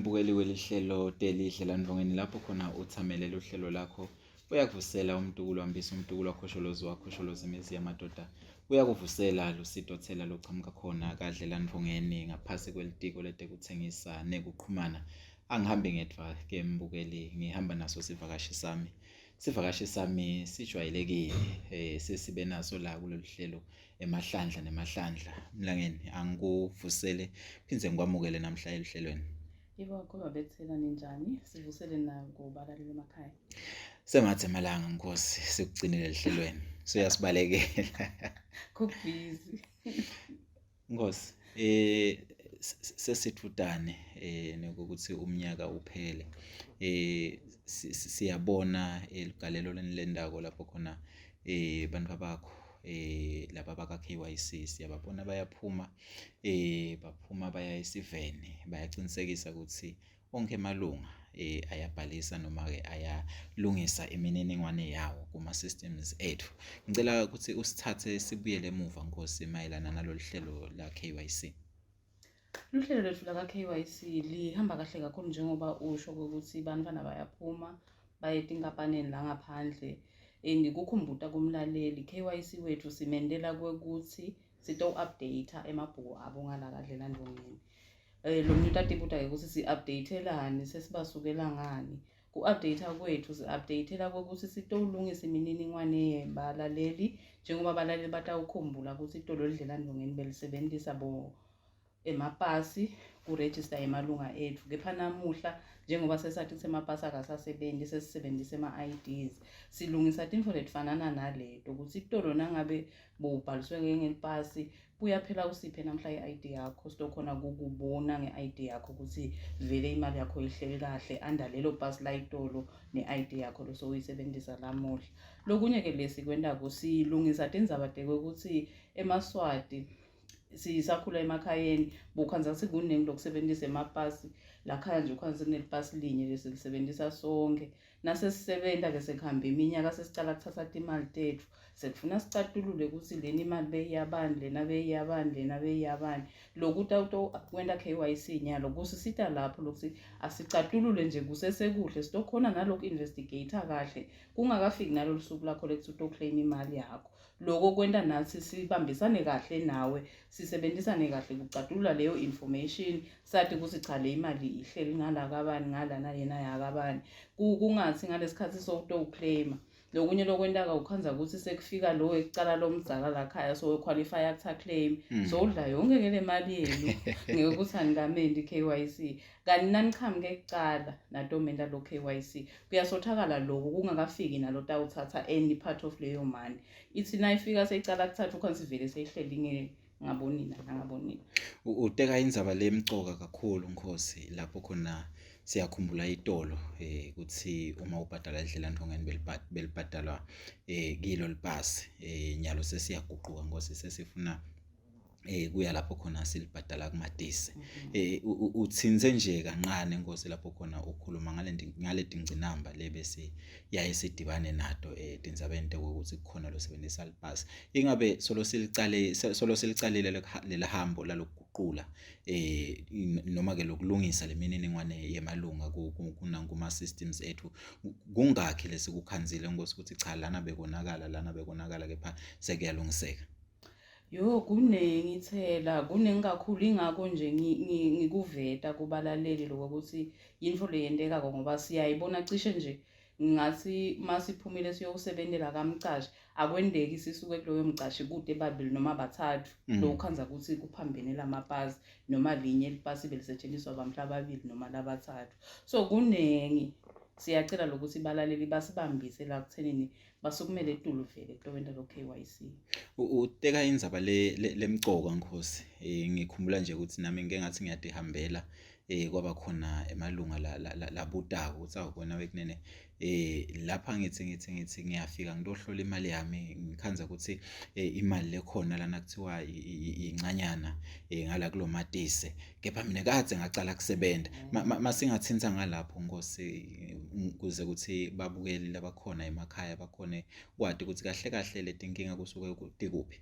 Mbukeli welihlelo Delihle Landvongeni lapho khona uthamele luhlelo lakho uyakuvusela umtukulu wambisa umtukulu wakhosholozi wakhosholozi imizi yamadoda uyakuvusela lusito thela lochamuka khona kadle Landvongeni ngaphasi kwelitiko letekuthengisa nekuqhumana. Angihambi ngedwa ke mbukeli, ngihamba naso sivakashi sami. Sivakashi sami sijwayelekile, sesibe naso la kulolu hlelo emahlandla nemahlandla. Mlangeni, angikuvusele phindze ngikwamukele namhla eluhlelweni. Yebo kakhulu babethela, ninjani? Sivusele nakubalaleli emakhaya. Sengathi emalanga Nkosi sikugcinile eluhlelweni. Suyasibalekela. Kubhizi. Nkosi, sesithutane nokuthi umnyaka uphele. Siyabona eligalelo lenilendako lapho khona bantu abakho laba baka KYC siyababona bayaphuma, baphuma baya esiveni, bayaqinisekisa ukuthi onke amalunga ayabhalisa noma-ke ayalungisa imininingwane yawo kuma-systems ethu. Ngicela ukuthi usithathe sibuyele emuva Nkosi mayelana nalolu hlelo la KYC. Luhlelo lwethu laka KYC lihamba kahle kakhulu njengoba usho ukuthi bantwana bayaphuma baye etinkampaneni la ngaphandle. Ngikukhumbuta kumlaleli, KYC wethu simendela kwekuthi sito-update emabhuku abo ngala kaDlela Ndongeni. Lo muntu atibuta-ke ukuthi si-update-elani, sesibasukela ngani. Ku-update kwethu si-update-ela kokuthi sitowulungisa imininingwane yebalaleli njengoba abalaleli batawukhumbula ukuthi itolo lidlela Ndongeni belisebenzisa bo emapasi kurejista emalunga ethu, kepha namuhla njengoba sesathi ukuthi emapasi akasasebenzi sesisebenzisa ema-IDs. Silungisa tintfo letifanana naleto ukuthi itolo nangabe bowubhaliswe ngelipasi buya phela usiphe namhla i-ID yakho, sitokhona kukubona nge-ID yakho ukuthi vele imali yakho ihleli kahle under lelo pasi la itolo ne-ID yakho losowuyisebenzisa lamuhla. Lokunye-ke lesi kwentako silungisa tindzaba tekwekuthi emaSwati sisakhula emakhayeni bukhandza sikuningi lokusebenzisa emapasi lakhaya nje ukhandza kunelipasi linye lesilisebenzisa sonke. Nasesisebenta-ke sekuhambe iminyaka sesicala kuthatha timali tethu sekufuna sicatulule ukuthi lena imali beyiyabani, lena beyiyabani, lena beyiyabani. Loku kwenta KYC nyalo kusisita lapho lokuthi asicatulule nje kusesekuhle sitokhona naloku investigate kahle kungakafiki nalolu suku lakho lekuthi utoclaim imali yakho. Loko kwenta nathi sibambisane kahle nawe, sisebenzisane kahle kucatulula leyo information, sathi ukuthi cha le imali ihleli ngala kabani ngalana yena yakabani. Kungathi ngalesikhathi sowutoclaima. Lokunye lokwentaka ukhandza ukuthi sekufika lo ekucala lomdzala lakhaya so qualify akutha claim, so udla yonke ke le mali yenu ngekuthi anikamendi KYC. Kanti nanichamuke kucala natomenta lo KYC kuyasothakala lokho kungakafiki nalo tawuthatha any part of leyo money. Ithi nayifika seyicala kuthatha ukhona sivele seyihleli ngabonina nangabonina. Uteka indzaba lemcoka kakhulu Nkosi lapho khona siyakhumbula itolo ukuthi uma ubhadala indlela Ndongeni belibhadalwa kilo lipasi, nyalo sesiyaguquka Nkosi, sesifuna kuya lapho khona silibhadala kumatisi. Uthinze nje kancane Nkosi lapho khona ukhuluma ngale tingcinamba lebese yaye sidibane nato tindzabeni tekuthi kukhona losebenzisa lipasi. Ingabe solo silicale solo silicalile lelihambo lalokuguqula noma ke lokulungisa lemininingwane yemalunga kuma systems ethu, kungakhi lesikukhanzile Nkosi ukuthi cha lana bekonakala, lana bekonakala kepha sekuyalungiseka? Yo, kuningi thela, kuningi kakhulu, ingakho nje ngikuveta kubalaleli lokho ukuthi yintfo leyentekako ngoba siyayibona cishe nje ngathi masiphumile siyowusebentela kamcashi akwendeki sisuke kuloyo mcashi kude babili noma bathathu lokukhandza ukuthi kuphambene lamapasi noma linye lipasi belisetshenziswa abantu ababili noma labathathu. So kuningi siyacela lokuthi balaleli basibambise la kuthenini basukumele etulu vele kutowenta lo KYC. Uteka indzaba lemcoka Nkosi. Ngikhumbula nje ukuthi nami ngike ngathi ngiyadihambela kwaba khona emalunga labutako ukuthi awubona wekunene lapha ngithi ngiyafika ngitohlola imali yami ngikhandza ukuthi imali lekhona lana kuthiwa incanyana ngala kulomatise, kepha mina kade ngacala kusebenza. Masingathinta ngalapho Nkosi kuze ukuthi babukeli labakhona emakhaya bakhone kwati ukuthi kahle kahle letinkinga kusuke tikuphi.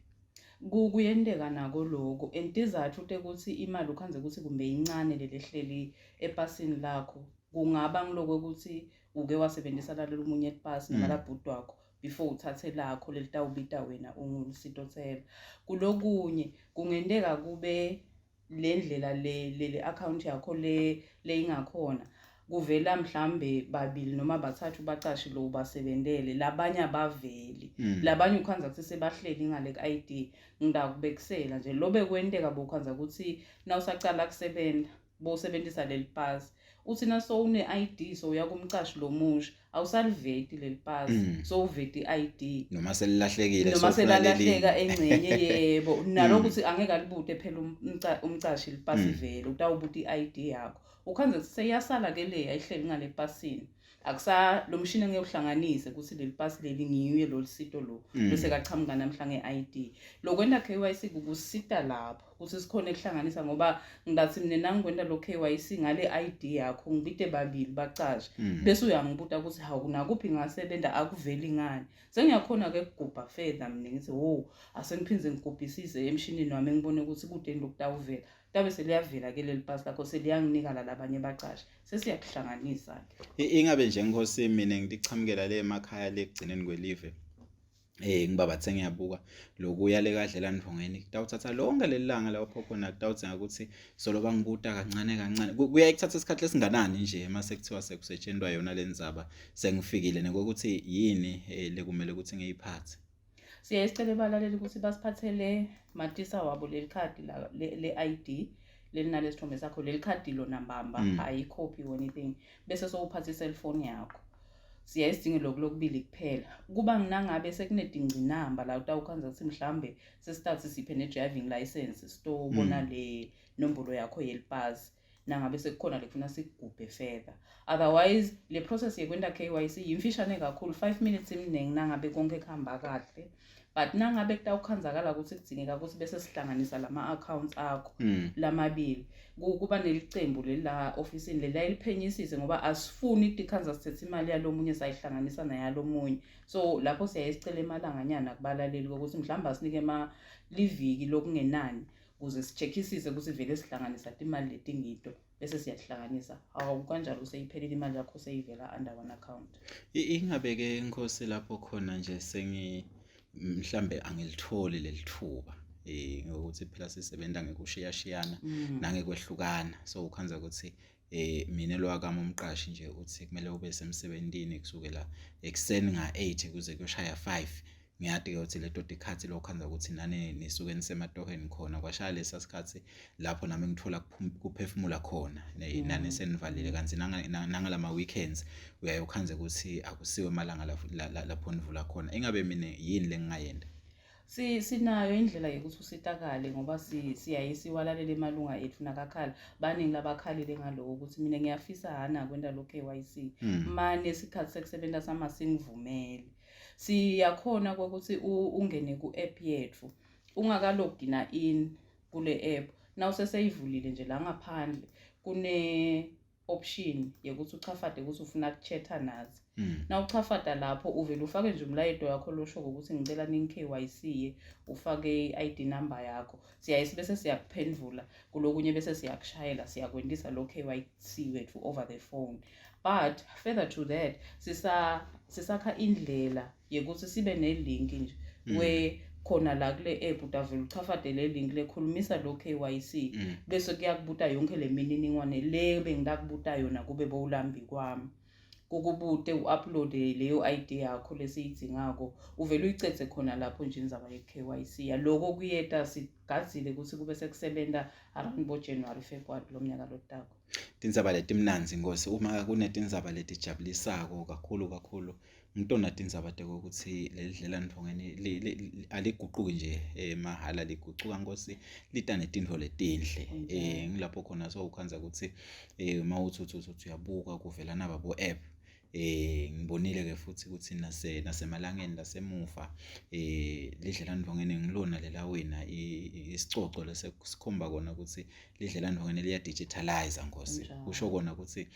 Kuyenteka nako loko and tizatfu tekuthi imali ukhandze ukuthi kumbe incane lelehleli epasini lakho, kungaba ngiloko ukuthi uke wasebenzisa lalolu munye ipasi noma labhuti wakho before uthathe lakho lelitawubita wena ungulisitotsela. Kulokunye kungenteka kube le ndlela le account yakho le leyingakhona kuvela mhlambe babili noma bathathu bacashi lo basebentele, labanye abaveli. Labanye ukhandza ukuthi sebahleli ngale ku-ID. Ngidakubekisela nje lobe kwenteka bokhandza ukuthi nawusacala kusebenza bosebenzisa leli pasi, uthi nasowune ID so uya kumcashi lomusha awusaliveti leli pasi, sowuveta i-ID. Noma selilahlekile. Noma selalahleka engcenye, yebo, nalokuthi angeke alibute phela umcashi lipasi, vele utawubuta i-ID yakho. Ukhandze seyasala ke le ayihleli ngale pasini, akusa lo mshini ngeke uhlanganise ukuthi leli pasi leli ngiyuye lo lisito lo bese kachamuka namhla nge-ID. Lokwenta KYC kukusita lapho ukuthi sikhone kuhlanganisa, ngoba ngidathi mina nangikwenta lo KYC ngale ID yakho ngibite babili bacashe, bese uyangibuta ukuthi hawu, nakuphi ngasebenza akuveli ngani, sengiyakhona ke kugubha further mina ngithi wo asengiphindze ngigubhisise emshinini wami ngibone ukuthi kude lokutawuvela, tabe seliyavela ke leli pasi lakho seliyanginika la labanye bacashe, sesiyakuhlanganisa ke. Ingabe nje Nkosi, mina ngichamukela le emakhaya le kugcineni kwelive, ngibabathe ngiyabuka lokuya le kadlela ndvongeni kutawuthatha lonke leli langa lapho khona kutawudzinga ukuthi solo bangibuta kancane kancane. Kuyaye kuthatha isikhathi lesinganani nje mase kuthiwa sekusetshenzwa yona le ndzaba, sengifikile nekokuthi yini lekumele ukuthi ngiyiphathe? Siyaye sicele balaleli ukuthi basiphathele matisa wabo leli khadi le-ID lelinale sithombe sakho, leli khadi lona mbamba, ayikhophi or anything, bese sowuphatha i-cellphone yakho. Siyaye sidinge lokhu lokubili kuphela. Kuba nangabe sekunedingcinamba la utawukhandza ukuthi mhlambe sesitathi siphe ne-driving license sitobona le nombolo yakho yelipasi, nangabe sekukhona lekufuna sikugubhe further. Otherwise le process yekwenta KYC yimfishane kakhulu, 5 minutes iminingi nangabe konke kuhamba kahle, but nangabe kutawukhanzakala ukuthi kudzingeka ukuthi bese sihlanganisa lama accounts akho lamabili, kuba nelicembu lela ofisini lela eliphenyisise, ngoba asifuni itikhanza sithethe imali yalomunye sayihlanganisa nayalomunye. So lapho siyaye sicele emalanganyana kubalaleli ukuthi mhlawumbe asinike ma liviki lokungenani ukuze si-checkisise ukuthi vele sihlanganisa timali letingito, bese siyahlanganisa. Hawu, kanjalo seyiphelile imali yakho, seyivela under one account. Ingabe ke Nkosi lapho khona nje sengi mhlambe angilitholi lelithuba ngokuthi phela sisebenza ngekushiyashiyana nangekwehlukana, so ukhandza ukuthi mina lowakami umqashi nje uthi kumele ube semsebentini kusukela ekuseni nga-8 kuze kuyoshaya 5. Ngiyati ke ukuthi leto tikhathi lokhandza ukuthi nani nisuke nisematohweni khona, kwashaya lesa sikhathi lapho nami ngithola kuphefumula khona nani senivalile, kanti nangalama weekends uyaye ukhandze ukuthi akusiwe emalanga lapho nivula khona. Ingabe mina yini lengingayenda? Sinayo indlela yokuthi usitakale, ngoba siyaye siwalalela emalunga ethu nakakhala. Baningi labakhalile ngaloko ukuthi mina ngiyafisa hana kwenta lo KYC, mane isikhathi sekusebenza sama singivumele. Siyakhona ukuthi ungene ku-app yethu ungakalogina in kule app. Nawuseseyivulile nje la ngaphandle kune option yokuthi uchafade ukuthi ufuna kuchatha nathi. Nawuchafada lapho uvele ufake nje umlayeto wakho losho ukuthi ngicela ningi-KYC, ufake i-ID number yakho, siyaye bese siyakuphendvula kulokunye, bese siyakushayela siyakwentisa lo KYC wethu over the phone. But further to that sisakha indlela yekuthi sibe ne-link nje we khona la kule app, utavele uchafade le link lekhulumisa lo KYC, bese kuyakubuta yonke le mininingwane le bengilakubuta yona kube bowulambi kwami, kukubute u-uploade leyo ID yakho lesiyidingako, uvele uyicedze khona lapho nje indzaba ye-KYC. Yaloko kuyeta sigadzile ukuthi kube sekusebenza around bo January, February lo mnyaka lotako. Tindzaba letimnandzi Nkosi, uma kunetindzaba letijabulisako kakhulu kakhulu ngitona tindzaba tekokuthi leli dlela ndvongeni aliguquki nje mahhala, ligucuka Nkosi, lita netintfo letinhle. Ngilapho khona so ukhandza ukuthi mawuthi uthi uthi uyabuka kuvela naba bo app. Ngibonile ke futhi ukuthi nase nasemalangeni lasemuva lidlelandvongeni ngilona lela wina isicoco lesekusikhomba kona ukuthi lidlelandvongeni liya digitalize Nkosi. Kusho kona ukuthi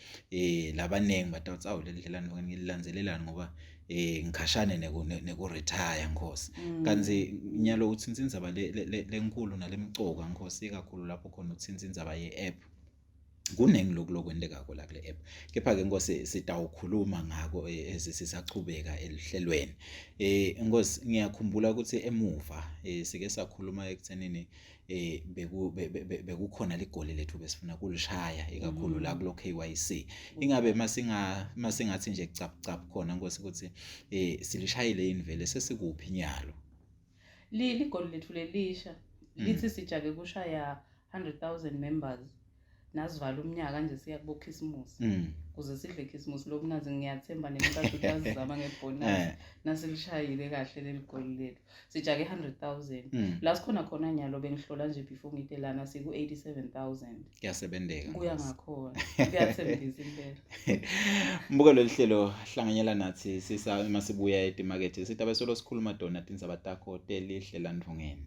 labaningi batawuthi awu leli dlelandvongeni ngililandzelelani ngoba ngikhashane neku retire Nkosi. Kanti nyalo uthinta indzaba lenkulu nalemcoka Nkosi ikakhulu lapho khona uthinta indzaba ye-app. Kuningi lokhu lokwentekako la kule app. Kepha-ke Nkosi sitawukhuluma ngako sisachubeka eluhlelweni. Nkosi ngiyakhumbula ukuthi emuva sike sakhuluma ekuthenini bekukhona ligoli lethu besifuna kulishaya ikakhulu la kulo KYC. Ingabe masingathi nje cap cap khona Nkosi ukuthi silishayile yini vele sesikuphi nyalo? Ligoli lethu lelisha lithi sijake kushaya 100,000 members nasivala umnyaka nje siya kubo Christmas kuze sidle Christmas lobunanzi ngiyathemba nemqasho utazizama ngebonus nasilishayile kahle leli goli lethu sijake 100,000 la sikhona khona nyalo bengihlola nje before ngite lana siku 87,000 Kuyasebenzeka kuya ngakhona kuyathembisa impela. Mbuka lolu hlelo hlanganyela nathi sisa masibuya etimakethe sitabe solo sikhuluma dona tindzaba takho telihle landvongeni.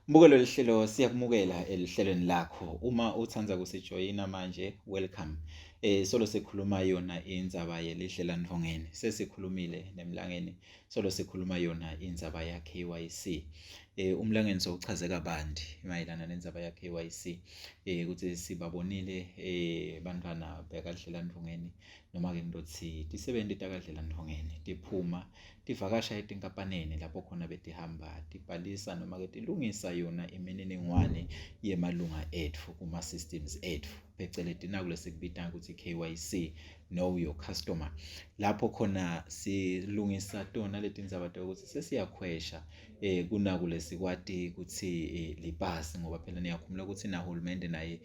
Mbuka lolu hlelo siyakumukela elihlelweni lakho. Uma uthanda kusijoyina manje welcome. Solo sikhuluma yona indzaba yelidlela ndvongeni. Sesikhulumile nemlangeni solo sikhuluma yona indzaba ya KYC. Umlangeni sowuchaze kabanti mayelana nendzaba ya KYC ukuthi sibabonile bantwana bekadlela ndvongeni noma ke ngizothi tisebenti takadlela ndvongeni tiphuma tivakasha etinkampaneni lapho khona betihamba tibhalisa noma ke tilungisa yona imininingwane yemalunga etfu kuma-systems etfu pheceleti naku lesikubita ukuthi KYC know your customer lapho khona silungisa tona letindzaba tokuthi sesiyakhwesha kunaku lesikwati ukuthi lipasi ngoba phela niyakhumula ukuthi nahulumende naye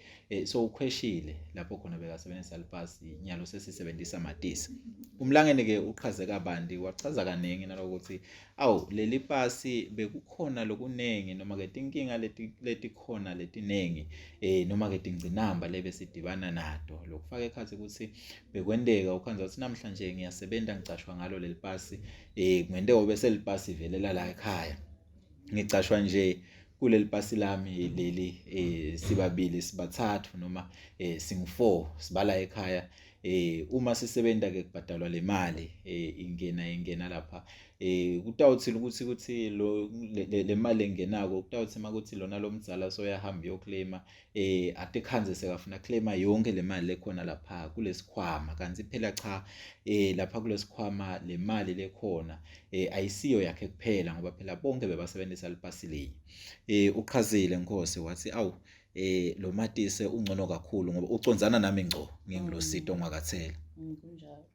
so ukhweshile lapho khona bekasebenzisa lipasi nyalo sesisebenzisa matisi. Umlangeni ke uchaze kabanti wachaza kaningi nalokuthi awu leli pasi bekukhona lokuningi noma ke tinkinga letikhona letiningi noma ke tingcinamba lebesidibana nato lokufaka ekhatsi ukuthi bekwenteka ukhandza ukuthi namhlanje ngiyasebenza ngicashwa ngalo leli pasi kungenteka bese lipasi velela la ekhaya ngicashwa nje kuleli pasi lami leli sibabili sibathathu noma singu4 sibala ekhaya uma sisebenza ke kubhadalwa le mali ingena lapha kutawuthi ukuthi lo le mali engenako kutawuthi makuthi lona lomdzala soyahamba uyoclaima atikhanze sekafuna claima yonke le mali lekhona lapha kulesikhwama kanti phela cha lapha kulesikhwama le mali lekhona ayisiyo yakhe kuphela ngoba phela bonke bebasebenzisa lipasi linye. Uchazile Nkosi wathi awu lo matise ungcono kakhulu ngoba ucondzana nami ngco ngingilosito ngwakathela. Kunjalo.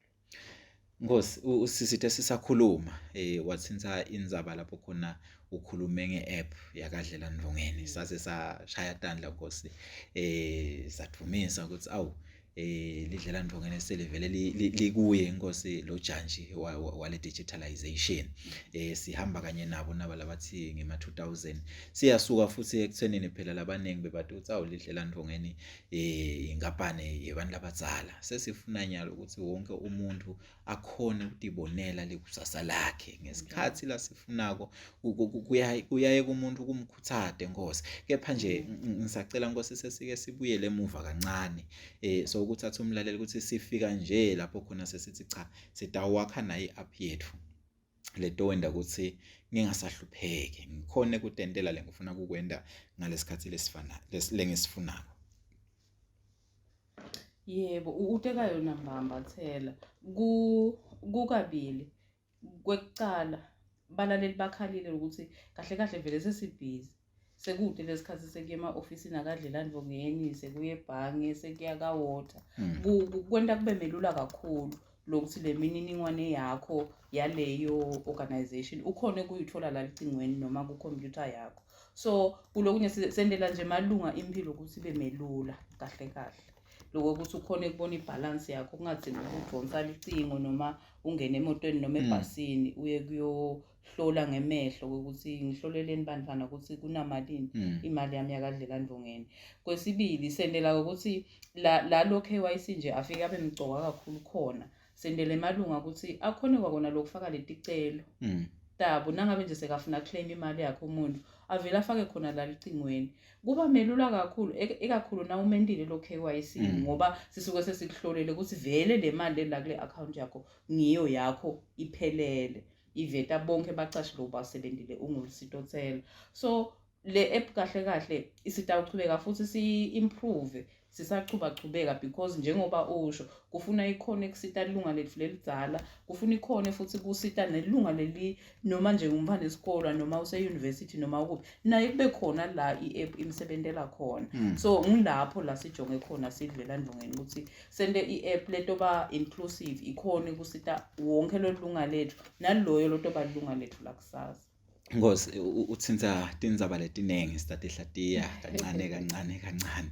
Nkosi usisithe sisakhuluma wathinta indzaba lapho khona ukhulume nge-app yakadlela ndvongeni sase sashaya tandla Nkosi sadvumisa ukuthi awu Lidlela ndvongene selivele likuye inkosi lo jantshi wale digitalization. Sihamba kanye nabo naba labathi ngema 2000 siyasuka futhi ekuthenini phela labaningi bebathi uthi awu lidlela ndvongeni inkampani yebantu labadzala. Sesifuna nyalo ukuthi wonke umuntu akhone ukutibonela likusasa lakhe ngesikhathi lasifunako. Kuyaye kumuntu kumkhuthade Nkosi. Kepha nje ngisacela Nkosi sesike sibuyele emuva kancane, so ukuthatha umlaleli ukuthi sifika nje lapho khona sesithi cha, sitawakha nayi i-app yethu leto wenda ukuthi ngingasahlupheki, ngikhone kutentela le ngifuna kukwenda ngalesikhathi lesifana lengisifunako. Yebo, uteka yona mbamba Thela. Kukabili. Kwekucala, balaleli bakhalile ukuthi kahle kahle vele sesibhizi. Sekude lesikhathi sekuya ema-ofisini akadlela ndvongeni, sekuya ebhange, sekuya ka-water. Kwenta kube melula kakhulu lokuthi le mininingwane yakho yaleyo organization ukhone kuyithola la licingweni noma kukhompyutha yakho. So kulokunye sendela nje malunga impilo ukuthi ibe melula kahle kahle. Lokho ukuthi ukhone kubona ibhalansi yakho, kungadzingi ukudonsa licingo noma ungene emotweni noma ebhasini uye kuyohlola ngemehlo ukuthi ngihloleleni bantwana ukuthi kunamalini imali yami yakadlela ndvongeni. Kwesibili, sendela ukuthi la lo KYC nje afike abe mcoka kakhulu khona. Sendele emalunga ukuthi akhone kwakona lokufaka leticelo tabo nangabe nje sekafuna claim imali yakhe umuntu avele afake khona la licingweni. Kuba melula kakhulu, ikakhulu na umentile lo KYC, ngoba sisuke sesikuhlolele ukuthi vele le mali la kule account yakho ngiyo yakho iphelele, iveta bonke bacashi lo basebentile ungulisitotsela. So le app kahle kahle isitawuchubeka futhi si-improve, sisachubachubeka, because njengoba usho kufuna ikhona ekusita ilunga lethu lelidzala, kufuna ikhona futhi kusita nelunga leli noma nje ngumfana esikolwa noma use-university noma ukuphi, naye kube khona la i-app imsebentela khona. So ngilapho la sijonge khona sidlela ndvongeni ukuthi sente i-app letoba inclusive, ikhona kusita wonke lolunga lethu naloyo lotoba lilunga lethu lakusasa. Nkosi, uthinta tindzaba letinengi, sitatihlatiya kancane kancane kancane.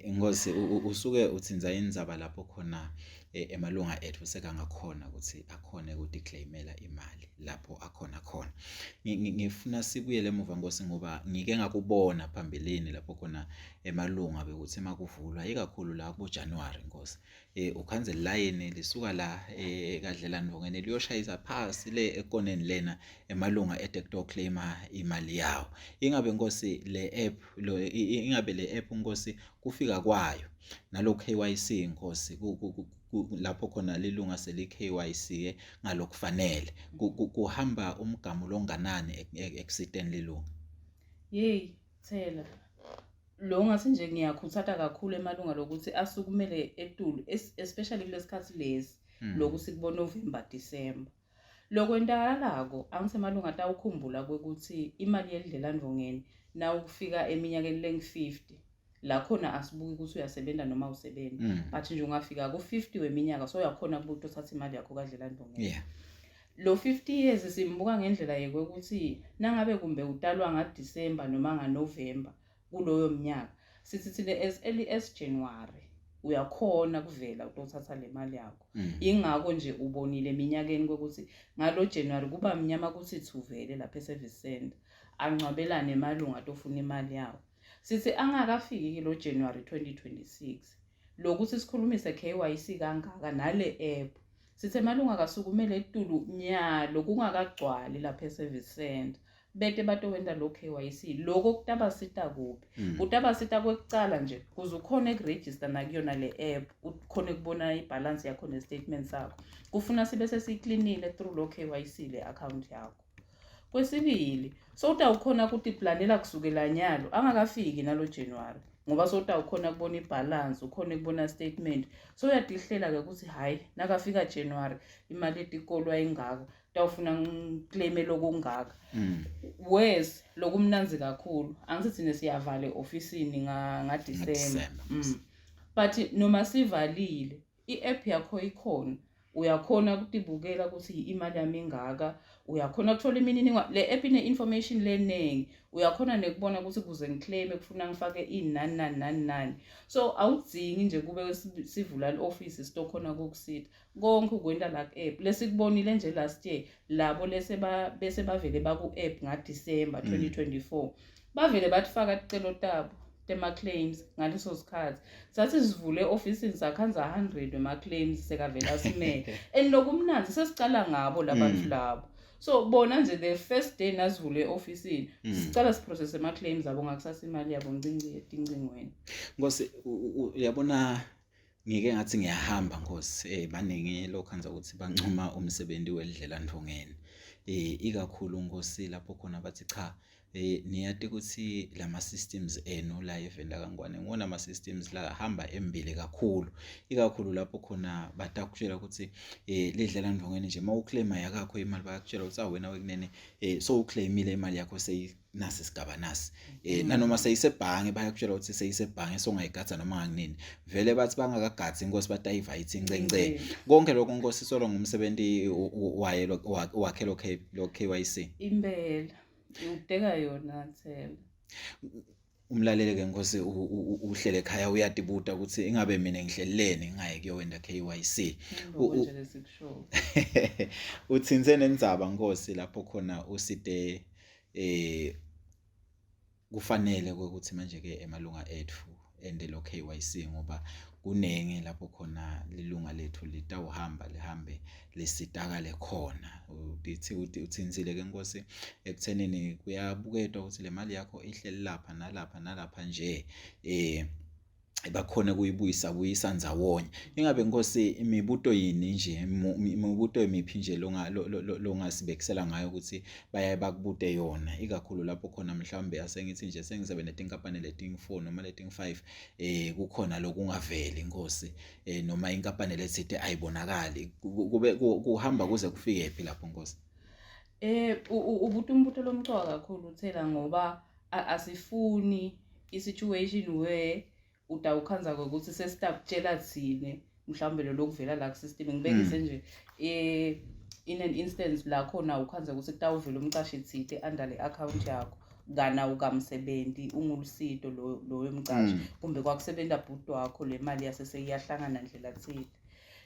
Nkosi, usuke uthinta indzaba lapho khona emalunga ethu sekangakhona ukuthi akhone ukuticlaimela imali lapho akhona khona. Ngifuna sibuyele emuva Nkosi, ngoba ngike ngakubona phambilini lapho khona emalunga bekuthi makuvulwa ikakhulu la ku January Nkosi, ukhanze line lisuka la kadlela ndvongeni liyoshayisa phasi le ekoneni lena, emalunga edector claima imali yawo. Ingabe Nkosi le app lo ingabe le app Nkosi kufika kwayo nalo KYC Nkosi, lapho khona lilunga seli KYC ngalokufanele, kuhamba umgamu longanani ekusiteni lilunga? Yey Thela, lo ngathi nje ngiyakhuthatha kakhulu emalunga lokuthi asukumele etulu, especially kulesikhathi lesi loku sikubo November, December. Lokwenzakalako angisemalunga atawukhumbula kwekuthi imali yedlela ndvongeni na ukufika eminyakeni lengu-50 la khona asibuki ukuthi uyasebenza noma awusebenzi, but nje ungafika ku-50 weminyaka so uyakhona kubuthi uthathe imali yakho kadlela ndvongeni. Lo 50 years simbuka ngendlela yekwekuthi nangabe kumbe utalwa ngaDecember noma ngaNovember kuloyo mnyaka, sithi thina as early as January uyakhona kuvela utothatha le mali yakho. Ingakho nje ubonile eminyakeni kokuthi ngalo January kuba mnyama kuthi thuvele lapha e-service center, angcwabelane emalunga atofuna imali yawo. Sithi angakafiki lo January 2026 lokuthi sikhulumise KYC kangaka nale app, sithe malunga akasukumele etulu nyalo kungakagcwali lapha e-service center, bete batowenta lo KYC. Lokho kutabasita kuphi? Kutabasita kwekucala nje kuze ukhone kuregister nakuyona le app, ukhone kubona ibalance yakho ne-statement sakho, kufuna sibe sesiyiklinile through lo KYC le account yakho. Kwesibili, sowutawukhona kutiplanela kusukela nyalo angakafiki nalo January, ngoba sowutawukhona kubona ibhalance, ukhone kubona statement, so uyatihlela-ke ukuthi hhayi, nakafika January imali yetikolwa ingaka, tawufuna ngiclaime lokungaka. Wes lokumnanzi kakhulu, angithi thina siyavala e-ofisini ngaDisemba. NgaDisemba. But noma sivalile, i-app yakho ikhona. Uyakhona ukutibukela ukuthi imali yami ingaka, uyakhona ukuthola imininingwane. Le app ine-information leningi, uyakhona nekubona ukuthi kuze ngiclaime kufuna ngifake ini nani nani nani nani. So awudzingi nje kube sivula i-office sitokhona kokusita. Konke ukwenta la ku-app. Lesikubonile nje last year, labo lese bese bavele baku-app ngaDisemba 2024. Bavele batifaka ticelo tabo tema-claims ngaleso sikhathi. Sathi sivule e-ofisini sakhanza 100 wema-claims sekavele asimele. And lokumnandzi sesicala ngabo labantu labo. So bona nje the first day nasivule e-ofisini, sicala siprocess ama-claims abo ngakusasa imali yabo ncinci etincingweni. Nkosi, uyabona ngike ngathi ngiyahamba Nkosi, baningi lokhanza ukuthi bancoma umsebenzi welidlela ndvongeni. Ikakhulu Nkosi lapho khona bathi cha, niyati ukuthi lama systems enu la eveni lakaNgwane ngiwona ama systems la hamba embili kakhulu, ikakhulu lapho khona batakutshela ukuthi lidlela ndvongeni nje mawuclaima yakakho imali, bayakutshela ukuthi awena wekunene so uclaimile imali yakho seyinasi sigaba nasi, nanoma seyisebhange bayakutshela ukuthi seyisebhange songayigatha noma nganini. Vele bathi bangakagadzi inkosi batayiva ithi ncence. Konke lokho Nkosi solo ngumsebenzi waye wakhe lo KYC. Impela uteka yona Themba. Umlaleli ke Nkosi uhlele ekhaya uyatibuta ukuthi ingabe mina ngihleleni ngingaye kuyowenda KYC. Lokho nje lesikusho. Uthintse nendzaba Nkosi lapho khona usite kufanele ukuthi manje ke emalunga ethu ende lo KYC, ngoba kunengi lapho khona lilunga lethu litawuhamba lihambe lisitakale khona. Uthi uthintsile ke Nkosi ekuthenini kuyabuketwa ukuthi le mali yakho ihleli lapha nalapha nalapha nje, bakhona kuyibuyisa buyisa ndzawonye. Ingabe Nkosi imibuto yini nje, imibuto emiphi nje longasibekisela ngayo ukuthi bayaye bakubute yona, ikakhulu lapho khona mhlawumbe asengithi nje sengizobe netinkampani letingu-4 noma letingu-5, kukhona lokungaveli Nkosi, noma inkampani lethite ayibonakali, kube kuhamba kuze kufike phi lapho Nkosi? Ubuta umbuto lomcoka kakhulu Thela, ngoba asifuni i-situation where utawukhanza ukuthi sesitakutshela thine mhlawumbe lo lokuvela la ku-system. Ngibekise nje in an instance la khona ukhanza ukuthi kutawuvela umcashi thite under le account yakho, kana ukamsebenzi ungulusito loyo mcashi, kumbe kwakusebenta bhuti wakho, le mali yase seyiyahlangana ndlela thile.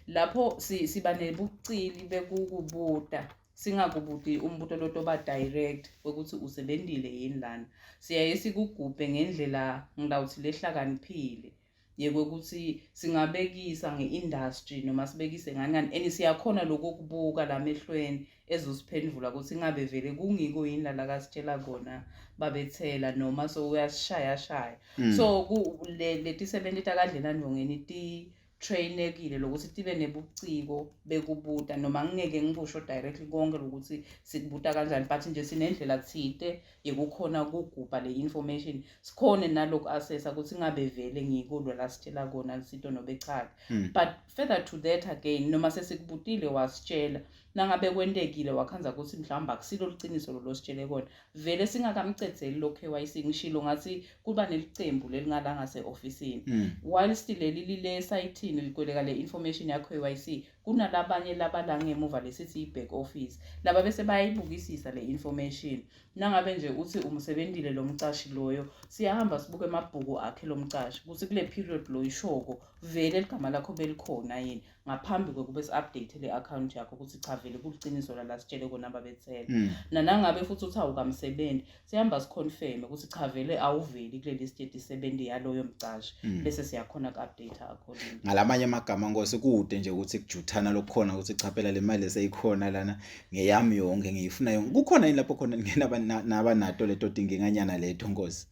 Lapho siba nebucili bekukubuta, singakubuti umbuto lotoba direct ukuthi usebentile yini lana. Siyaye sikugubhe ngendlela ngilawuthi lehlakaniphile yekwekuthi singabekisa nge-industry noma sibekise ngani ngani, and siyakhona lokho kubuka la mehlweni ezosiphendvula ukuthi ingabe vele kungiko yini la kasitshela kona babethela noma so uyasishaya shaya. So le letisebenti takadlela ndvongeni ti trainekile lokuthi tibe nebuciko bekubuta, noma ngingeke ngibusho directly konke lokuthi sikubuta kanjani, but nje sinendlela thite yekukhona kugubha le information, sikhone naloku assessa ukuthi ngabe vele ngiko lo la sitshela kona lisito nobe cha. But further to that again, noma sesikubutile wasitshela, nangabe kwentekile wakhanza ukuthi mhlawumbe akusilo liciniso lo lositshele kona, vele singakamcedzeli lo KYC. Ngishilo ngathi kuba nelicembu lelingala ngase-ofisini, whilst leli lile sayithini likweleka le information yakho KYC, kunalabanye labala ngemuva lesithi i-back office, laba bese bayayibukisisa le information. Nangabe nje uthi umsebentile lo mcashi loyo, siyahamba sibuke emabhuku akhe lo mcashi ukuthi kule period lo ishoko vele ligama lakho belikhona yini ngaphambi kwekube si-update le account yakho ukuthi cha vele kuliciniso la sitshele kona babethela. Nanangabe futhi uthi awukamsebenzi, sihamba siconfirme ukuthi cha vele awuveli kule list yetisebenzi yaloyo mcashi, bese siyakhona ku-update accordingly. Ngalamanye amagama Nkosi, kude nje ukuthi kujuthana lokukhona ukuthi cha phela le mali seyikhona lana ngeyami yonke ngiyifuna yonke, kukhona yini lapho khona ngena naba nato leto tinkinganyana letho Nkosi?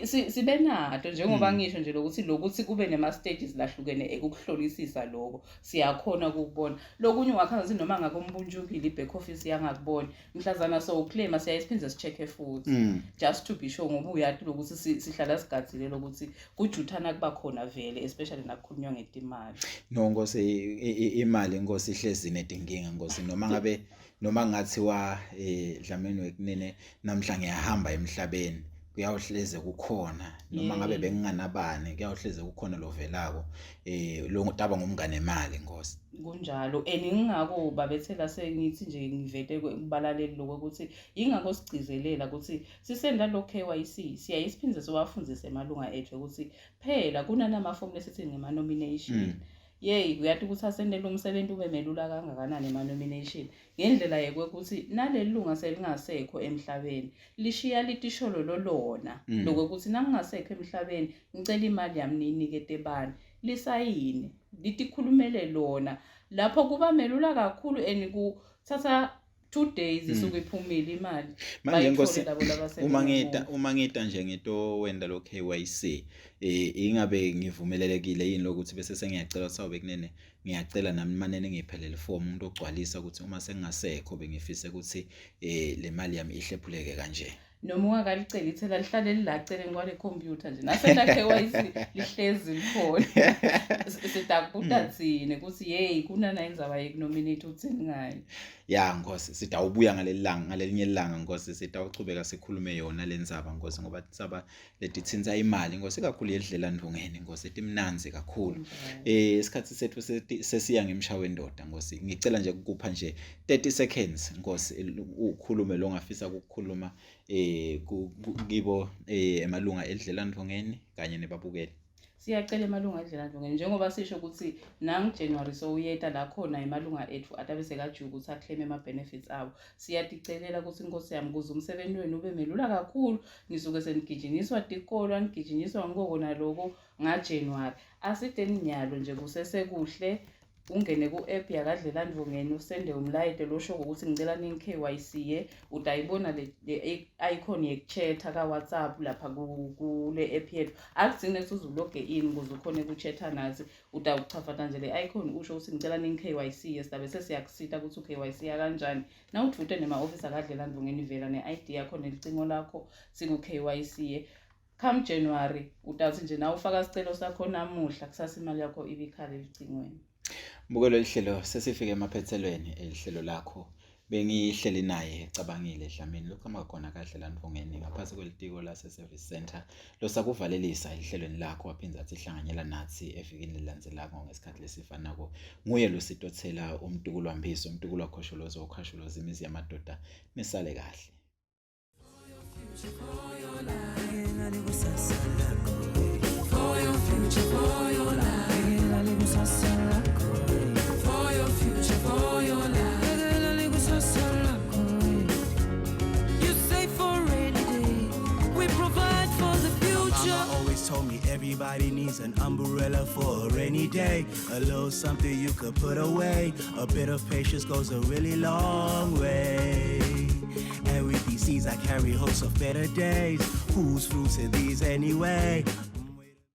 Sibe nato njengoba ngisho nje lokuthi kube nema stages lahlukene ekukuhlolisisa lokho, siyakhona ukukubona lokunye. Ungakhanza ukuthi noma ngakumbunjukile i-back office yangakubona mhlazana so uclaima, siyaye siphinde si-check-e futhi just to be sure, ngoba uyati lokuthi sihlala sigadzile lokuthi kujuthana kuba khona vele, especially nakukhulunywa ngetimali. No Nkosi, imali Nkosi ihlezi inetinkinga Nkosi, noma ngabe noma ngathiwa Dlamini wekunene namhla ngiyahamba emhlabeni. Kuyawuhleze kukhona noma ngabe benginganabani, kuyawuhleze kukhona lovelako lo taba ngumngane emali, Nkosi. Kunjalo, and ingako babethela sengithi nje ngivete kubalaleli lokho ukuthi ingako sigcizelela ukuthi sisenda lo KYC, siyaye siphinde siwafundise emalunga ethu ukuthi phela kunanamafomu lesithi ngema-nomination. Yeyi, uyathi ukuthi asendele umsebenzi ube melula kangakanani ema-nomination, ngendlela yekwekuthi naleli lunga selingasekho emhlabeni lishiya litisholo lolona lokwekuthi nangingasekho emhlabeni ngicela imali yami niyinikete bani, lisayine litikhulumele lona. Lapho kuba melula kakhulu and kuthatha 2 days isuke iphumile imali. Manje Nkosi, Bayithole labo labasele uma ngita ngemuva. Uma ngita nje ngito wenda lo KYC, ingabe ngivumelelekile yini lokuthi bese sengiyacela sawube kunene ngiyacela nami manene ngiphelele form umuntu ogcwalisa ukuthi uma sengingasekho bengifise ukuthi le mali yami ihlephuleke kanje? Noma ungakaliceli ithela, lihlale lilaceleni kwale computer nje, nasenta KYC lihlezi likhona. Sidakubuta thine ukuthi yeyi, kunana indzaba yekunominate, uthini ngayo? Ya Nkosi, sitawubuya ngaleli langa, ngalelinye ilanga Nkosi, sitawuchubeka sikhulume yona lendzaba Nkosi, ngoba tsaba letitsintsa imali Nkosi, kakhulu yedlela ndvungeni Nkosi, timnandzi kakhulu. Isikhathi sethu sesiya ngemshawe wendoda Nkosi. Ngicela nje ukupha nje 30 seconds Nkosi, ukhulume lo ngafisa ukukhuluma kibo emalunga edlela ndvungeni kanye nebabukeli. Siyacela emalunga edlela ndvungeni, njengoba sisho ukuthi nangu-January sowuyeta la khona emalunga ethu atabe sekajuka ukuthi aclaim ama-benefits abo, siyaticelela ukuthi inkosi yami, kuze umsebenzi wenu ube melula kakhulu, nisuke senigijinyiswa tikolo, anigijinyiswa ngikoko naloko ngaJanuary, asiteni nyalo nje kusesekuhle ungene ku-app yakadlela ndvungeni, usende umlayeto losho ukuthi ngicela ningi-KYC-ye. Utayibona le icon yekuchatha ka-WhatsApp lapha kule app yethu. Akudzingi ukuthi uze uloge in ukuze ukhone ukuchatha nathi, utawuchafata nje le icon usho ukuthi ngicela ningi-KYC-ye, sidabe sesiyakusita ukuthi u-KYC kanjani. Nawudvute nema-ofisi akadlela ndvungeni, vela ne-ID yakho nelicingo lakho, siku-KYC-ye. Come January utawuthi nje nawe ufaka sicelo sakho namuhla, kusasa imali yakho ibikhala elicingweni. Mbukelo lihlelo, sesifike emaphethelweni elihlelo lakho. Bengihleli naye Cabangile Dlamini loqhamuka khona kahle la Ndvungeni ngaphasi kwelitiko lase Service Center, losakuvalelisa ehlelweni lakho, waphindze athi hlanganyela nathi evikini lelilandzelako ngesikhathi lesifanako. Nguye lositothela umtukulu wambiso, umtukulu wakhosholozo, ukhasholoza imizi yamadoda. Nisale kahle. For your future, for your life. For your future, for your life. You save for rainy day. We provide for the future. Mama always told me everybody needs an umbrella for a rainy day. A little something you could put away. A bit of patience goes a really long way. And with these seeds, I carry hopes of better days. Whose fruits are these anyway?